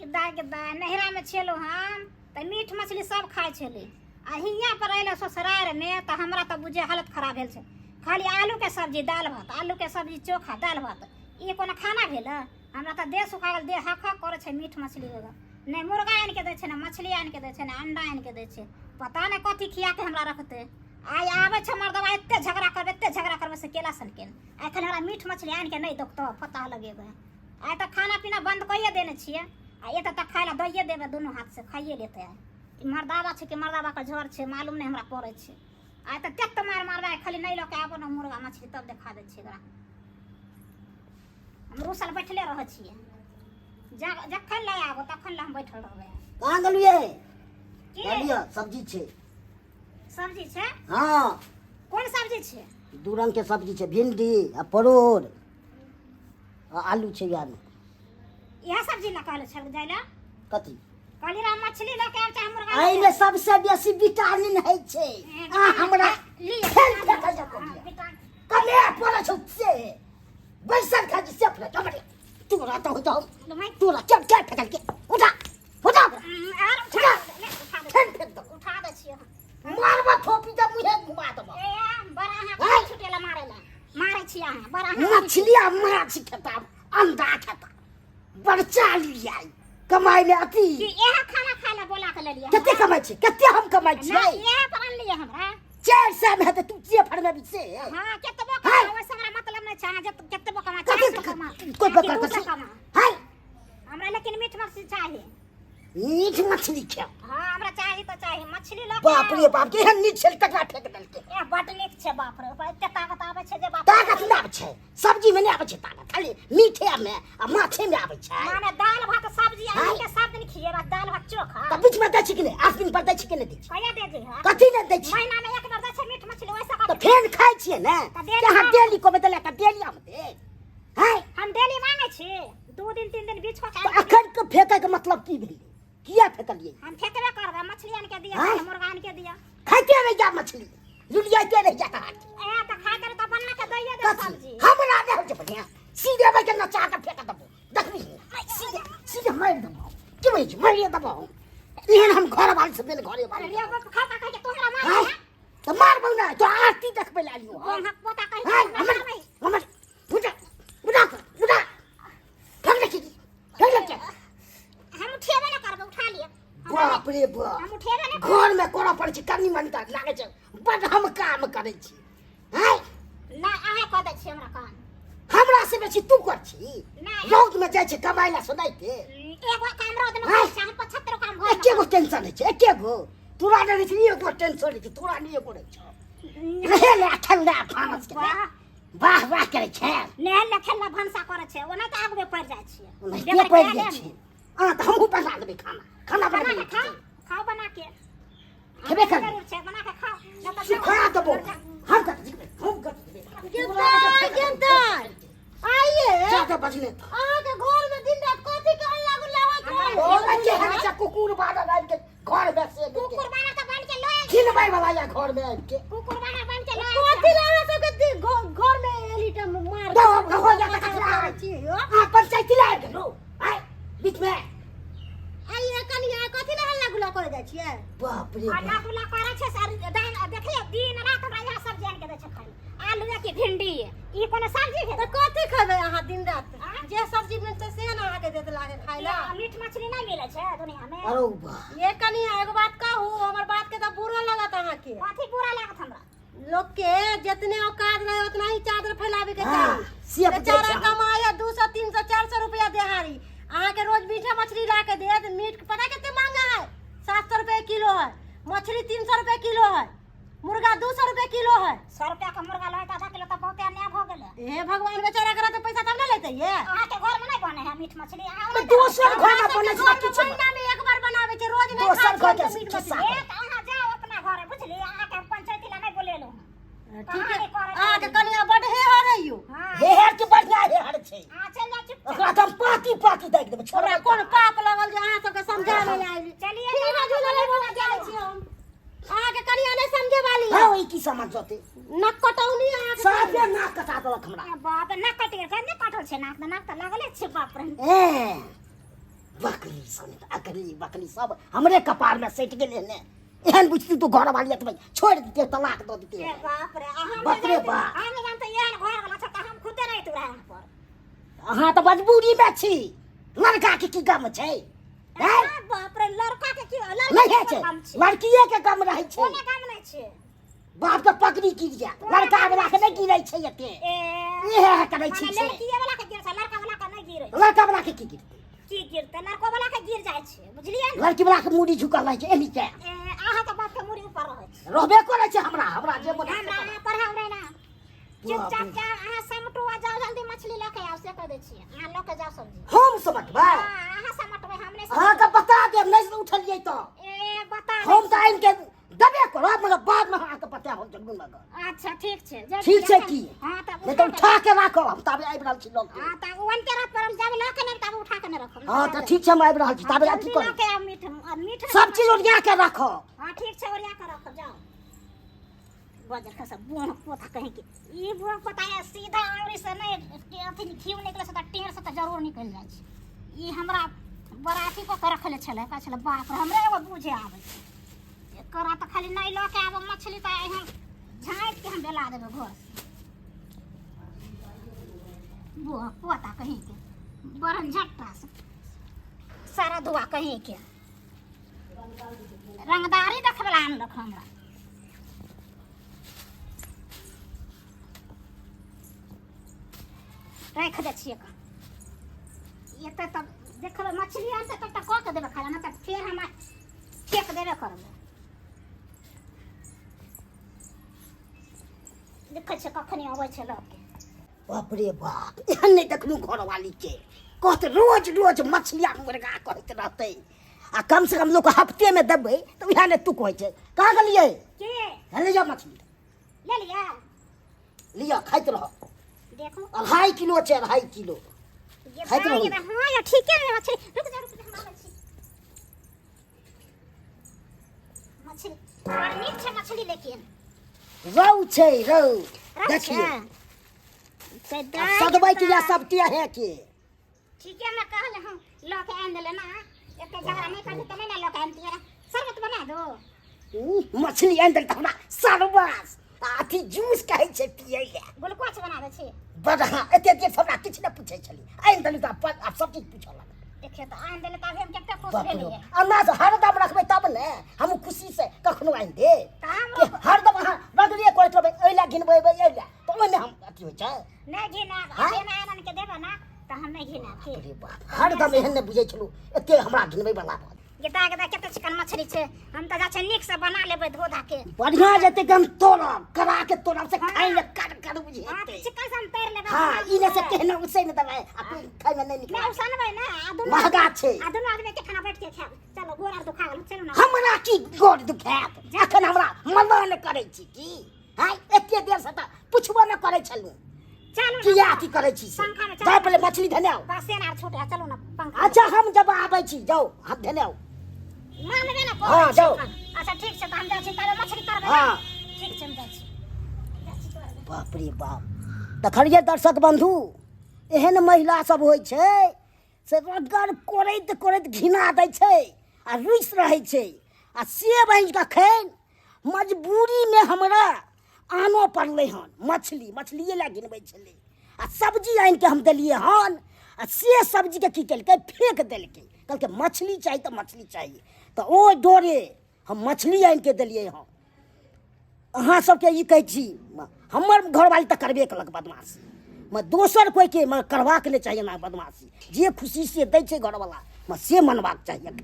दाय के दाय नैहरामे छलहुँ हम तऽ मीट मछली सब खाइ छली आ हियाँ पर अयलहुँ ससुरारिमे तऽ हमरा तऽ बुझे हालत खराब भेल छै। खाली आलूके सब्जी दालि भात, आलूके सब्जी चोखा दालि भात, ई कोनो खाना भेल? हमरा तऽ देह सुखा गेल, देह हक हक करै छै मीट मछली बगैर। नहि मुर्गा आनिके दै छै, ने मछली आनिके दै छै, ने अंडा आनिके दै छै। पता नहि कथी खियाके हमरा रखतै। आइ आबै छै मर्दबा, एते झगड़ा करबै, एते झगड़ा करबै से केला सनके। एखन हमरा मीट मछली आनिके नहि देतौ पता लगेबै। आइ तऽ खाना पीना बंद कइए देने छियै आ एतऽ तक खाय लए दैए देबै, दुनू हाथसँ खाइए लेतै। आइ ई मर्दाबा छै कि मर्दाबाके झड़ छै मालूम नहि हमरा पड़ै छै। आइ तऽ तेत मार मारबै, खाली नहि लऽ के आबो ने मुर्गा मछली तब देखा दै छियै एकरा। हम रुसल बैठले रहै छियै, जखन लए आबो तखन लए हम बैठल रहबै। कहाँ गेलियै? कहलियै सब्जी छै। सब्जी छै? हाँ। कोन सब्जी छै? दू रंग के सब्जी छै, भिंडी आ परोड़ आ आलू छै। इएह मे इएह सब्जी लऽ कहले छल जाय लए। कथी कहली रह मछली लऽ के आब चाहे मुर्गा लऽ के एहिमे सबसे बेसी विटामिन होइ छै। आ हमरा लिअ फेर फेकल जाय हाँ, विटामिन कमे पड़ै छौ से बैसल खाइ छी से फेक हमरे तोरा तऽ होइत हम तोरा चल चल फेकल के उठा उठा आर उठा दे, उठा दे, फेर फेक दो। उठा दे छियै हम। मारबा थोपी तऽ मुँहे घुमा देबो। ए बड़ा अहाँ छुटेला मारे ला मारे छी अहाँ बड़ा अहाँ। मछली आ माछ खेता अंडा खेता बड़ चाली आई कमाइ में अति कि इएह खाना खाय ला बोला के लेलियै? कते कमाइ छी, कते हम कमाइ ना छियै? इएह पर अनलियै हमरा। 400 में हेतै, तू जे फरमेबी से। हाँ, केतबो कमा ओहिसँ हमरा मतलब नहि छै। अहाँ जत केतबो कमा, कथी 400 कमा कोइ कि पकड़ 200 कथी कमा, हाय हमरा लेकिन मीट मछली चाही। मीट मछली खाओ? हाँ, हमरा चाही तऽ चाही मछली लऽ के बाप रे आउ। बाप, केहन नीक छल तकरा फेंक देलकै। ए बड नीक छै, बाप रे बाप, एते ताकत आबै छै जे बाप रे। ताकत नहि आबै छै सब्जी में, नहि आबै छै ताकत, खाली मीठे में आ माछे में आबै छै। माने दालि भात सब्जी हाय। आलू के सब दिन खिएबा दालि भात चोखा? तऽ बीच में दै छी कि नहि? 8 दिन पर दै छी कि नहि दै छी? कहिया दे दी है? कथी नहि दै छी? महीना में एक बार दै छै मीट मछली, ओइसे तऽ कथी? फेन खाइ छियै ने। तऽ डेली कि अहाँ खाउ। डेली कहबै तऽ लए कऽ डेली हम देब? हैं? हम डेली मांगै छी? 2 दिन 3 दिन बीच कऽ के तऽ अखन के फेकै के मतलब की भेलै? किया फेकलियै? हम फेकबे करबै। मछली आनि के दिअ आँय? चाहे मुर्गा आनि के दिअ। खाइते रहि जा मछली, लुलियाइते रहि जा हाथ। ए तऽ खाइते रह तऽ बना के दैये दे कथी सब्जी। हमरा नहि होइ छै बढ़िआँ, सीधे बैठ के नचा के फेक देबो, देखबी, सीधे सीधे मारि देबो। की बुझै छी, मारिए देबो। एहन हम घर वाली से बेल घरे वाली। अरे बाप, खा खा के तोहरा मार आँय? तऽ मारबौ नहि तो आरती देखबै लए आलियो हम। गोहक पोता कहि आँय, हमरा हमर मारबै। हमर उठा उठा उठा, फेक दे, फेक दे। हम उठेबे नहि करबै, उठा लिअ। बाप रे बाप, हम उठेबे नहि। घर में करऽ पड़ै छै कनी मनी तऽ लागै छै बड हम काम करै छी। हैं? नहि, अहाँ कऽ दै छी हमरा काम। हमरा से बेसी तू कर छी। नहि। रौद में जाइ छै कमाइ ला सुनाइते। एगो काम रौद में आँय? करै छी हम, 75 काम घर में एके गो टेंशन होइ छै, एके गो तोरा नहि रहै छै, एगो टेंशन रहै छै तोरा नहि, एगो रहै छौ। रहे ले ठंडा भानस के। वाह वाह वाह करै छै। नहल ले खेलला भनसा करै छै, ओना तऽ आगुए पड़ि जाइ छियै। ओनाहिते बेगर पड़ि जाइ खायले छै। अहाँ तऽ हमहूँ बना देबै खाना, खाना बना बना के खाओ, खाओ बना के। खेबे करबै। जरूर छै, बना के खाओ, नहि तऽ सुखा देबो हम। कतऽ जेबै? हम कतऽ जेबै? गेंदा गेंदा आइए जादा बजले तऽ अहाँके घर में दिन रात कथी के हल्ला गुल्ला होइत रहै? ओ के हल्ला छै? कुकुर बानर आबि के घर में से कुकुर बानर तऽ बन के लऽ आयल। खिलबै वाला या घर में आबि के कुकुर बानर बन के लऽ आयल। कथी ला अहाँ सबके घर में एली टा मार दो हो जा तऽ कचरा करै छी यौ? आ पंचायती ला आबि गेलो आय बीच में। आइए कनिया, कथी ला हल्ला गुल्ला करे जाइ छियै? बाप रे हल्ला बाप। गुल्ला करै छै सर दान। देखियौ, दिन रात हमरा इएह सब्जी आनि के दै छै खाइ लए, आलू के भिंडी। ई कोनो सब्जी भेलै? तऽ कथी खेबै अहाँ दिन रात? आँय? जे सब्जी मिलतै से ने अहाँके देत लागे खाइ ला। मीट मछली नहि मिलै छै दुनिया में? अरे बा ये कनिया, एगो बात कहू? हमर बात के तऽ बुरा लगत अहाँके। कथी बुरा लागत हमरा? लोग के जितने औकात रहे उतना ही चादर फैलावे के हाँ, चाही। से बुझै बेचारा छै। कमाया 200 300 400 रुपया देहाड़ी, अहाँ के रोज मीठा मछली ला के देत। मीट के पता कितने महंगा है? 700 रुपये किलो है मछली, 300 रुपये किलो है मुर्गा, 200 रुपये किलो है। 100 रुपया के मुर्गा लय तऽ आधा किलो तऽ बहुते अन्याय भऽ गेलै। हे भगवान, बेचारा करा तो पैसा तब ना लेते ये। अहाँके घर में नहि बने है मीट मछली? अहाँ तऽ दोसर घर में बनै छै घर तऽ में किछु महीना में एक बार बनावे छै, रोज नहीं दोसर खाय घर छियै के मीट खिस्सा। मछली। ए तऽ अहाँ जाउ अपना घर, बुझलियै? अहाँके हम पंचायती ला नहि बोलेलहुँ हँ। ठीक है। कहानी करै अहाँके कनिया बड हेहर है यौ। हाँ। हेहर के बढ़िया हेहर छै। अहाँ चलि जाउ चुपचाप। ओकरा तऽ हम पाती पाती दागि देबै। छोड़, हमरा कोन पाप लगल जे अहाँ सबके समझावे ले आयल? चलिए। ठीक है, झूला ले बोला जाइ छी हम। अहाँके कनिया नहीं समझे वाली है। हाँ, ई की समझ जते नक कटौनी अहाँके। साफे नाक कटा देलक हमरा। ए बाप, नाक कटि गेल? नहि कटल छै नाक तऽ, नाक तऽ लागले छै, बाप रे। ए बकरी सन अकली बकली सब हमरे कपार में सटि गेलै ने। एहन बुझती तू घर वाली एतबे छोड़ि दिते, तलाक दऽ दिते। ए बाप रे, आ हम बाप रे बाप। हम नहि जानते एहन घर वाला छै तऽ हम खुदे रहितु रहे वहाँ पर। अहाँ तऽ मजबूरी में छी, लड़का के की गम छै? हैं? ए बाप रे, लड़का के की, लड़का नहि के होइ छै, कोन गम छै? लड़किए के गम रहै छै। कोनो गम नहि छै। बाप के पगड़ी गिर जायत, लड़का वाला के नहि गिरै छै एते। ए इएह करै छी माने से। लड़किए वाला के गिर छै, लड़का वाला के नहि गिरै। लड़का वाला के की गिरतै? की गिरतै? लड़को वाला के गिर जाइ छै, बुझलियै ने? लड़की वाला के मूड़ी झुकल रहै छै एनी के। ए अहाँ के बाप के मूड़ी ऊपर रहै छै। रहबे करै छै। हमरा हमरा जे मन हमरा अहाँ पढ़ाउ नहि ने, चुपचाप जाउ अहाँ, समटू आ जाउ जल्दी मछली लऽ के आउ, से कह दै छियै। अहाँ लऽ के जाउ सब्जी। हम समटबै? हाँ, अहाँ समटबै, हम नहि। अहाँके बता देब, नहि उठलियै तऽ। ए बता हम तऽ आनि के देबे करब, मगर बादमे अहाँके बतायब हम जरूर। मगर अच्छा ठीक छै, जल्दी ठीक छै जखन- की? हाँ तब नहि तऽ उठा के राखब, हम ताबे आबि रहल छी लऽ के। हाँ तऽ ओ अनते रात पड़ल जाब लऽ के, नहि तब उठा के नहि रखब। हाँ तऽ ठीक छै, हम आबि रहल छी ताबे। अथी जल्दी करू लऽ के आउ मीट, मीट सब चीज ओरिया के राखब। हाँ ठीक छै, ओरिया के रखब, जाउ। बजर खसा बोन पोता कहीं के, ई बोन पोता है, सीधा आंगुरी से नहीं के अथी घी निकले से तऽ टेढ़ से तऽ जरूर निकलि जाइ छै। ई हमरा बड़ा अथी कऽ के रखले छलै, कहै छलै बाप रे, हमरे एगो बुझे आबै छै एकरा तऽ। खाली नहि लऽ के आबो मछली तऽ एहन झाँकि के हम बेला देबै घर से। बोह पोता कहीं के, बरन झट्टा से सारा धुआ कहीं के, रंगदारी देखबै लए आनलक हमरा। राखि दै छियै कऽ एतऽ, तब देखबै मछली आनतै तब तऽ कऽ के देबै खाना, नहि तऽ फेर हम फेक देबे करबै। देखै छियै कखनी अबै छै लऽ के। बाप रे बाप, एहन नहि देखलहुँ घरवाली के। कहत रोज रोज मछली आ मुर्गा कहैत रहतै, आ कम से कम लोक हफ्ते में देबै तऽ उएह ने। तू कहै छै कहाँ गेलियै? के हे ले जाओ मछली। ले लिअ। लिअ, खाइत रह। देखू, 2.5 किलो छै, 2.5 किलो। ये खाइत भाई रहू। ये हाँ ये ठीके है मछली। रुक जा, रुक जा, हम आबै छी। मछली बड़ नीक छै मछली, लेकिन रौ छै, रौ। रौ देखियौ छै। से आ दाइ सदबै के या तऽ सब टेहे के। ठीके में कहले हम लऽ के आनि देले ना, एते झगड़ा नहि करती तऽ नहि ने लऽ के आनितियै। शरबत बना दो। मछली आनि देल तऽ हमरा सरबस आ अथी जूस कहै छै पियै लए। ग्लूकोज बना दै छी। बड़ हाँ, एते देर से हमरा किछु नहि पूछै छली, आनि देली तऽ आब सब चीज पूछऽ लागल। देखियौ तऽ आनि देले तऽ अभी हम कते खुश बाप रे भेलियै। अनाज हरदम रखबै तब ने हम खुशी से कखनो आनि दे तऽ हम कि हरदम अहाँ रगड़िए करैत रहबै, एहि लए घिनबेबै एहि लए, तऽ ओहिमे हम अथी होइ छै? नहि घिनाब। हाँ? अभी हम आनि के देबै ना तऽ हम नहि घिनाब की। अरे बाप, हरदम एहन नहि बुझै छलहुँ एते हमरा घिनबै बला बात। गेदा गेदा कते चिकन मछली छै, हम तऽ जा छै नीक से बना लेबै धो धा के। बढ़िया जेतै कि हम तोड़ब, करा के तोड़ब से खाइ ले कर कर हाँ बुझेतै। तऽ चिकन से हम तैर लेबै। हाँ, ई ने से केहनो उसै ने देबै आ कोई खाइ मे नहि नहि निकलै। उसनबै ना, आ दुनू महगा छै। आ दुनू आदमी के खाना बैठ के खायब। चलो, गोर आर दुखा गेल, चलू ना। हमरा की गोर दुखायत? एखन हमरा मना करै छी की? हाय, एते देर से तऽ पुछबो नहि करै छलहुँ। चलू ना। किया अथी करै छी से? पंखा में चलू। जाउ पहिले मछली धने आउ। पसेन आर छूटे, चलू ना पंखा। अच्छा, हम जब आबै छी, जाउ, हम धने आउ। मानबे ना हाँ, करै छी जाउ। एखन। अच्छा ठीक छै, तऽ हम जाइ छी, तबे मछली तरबै ना। हाँ। ठीक छै, हम जाइ छी, जाइ छी तोड़बै। बाप रे बाप, देखलियै दर्शक बन्धु, एहन महिला सब होइ छै से रगड़ करैत करैत घिना दै छै आ रुसि रहै छै। आ से बहिन कखन मजबूरीमे हमरा आनऽ पड़लै हन मछली, मछलिए लए घिनबै छलै, आ सब्जी आनि कऽ हम देलियै हन, आ से सब्जीके की केलकै? फेक देलकै। कहलकै मछली चाही तऽ मछली चाही, तऽ ओहि डरे हम मछली आनि कऽ देलियै हन। अहाँ सबके ई कहै छी, हमर घरवाली तऽ करबे केलक बदमाशी, मगर दोसर कोइके मगर करबाक नहि चाही एना बदमाशी। जे खुशी से दै छै घरवला, मगर से मनबाक चाही। एखन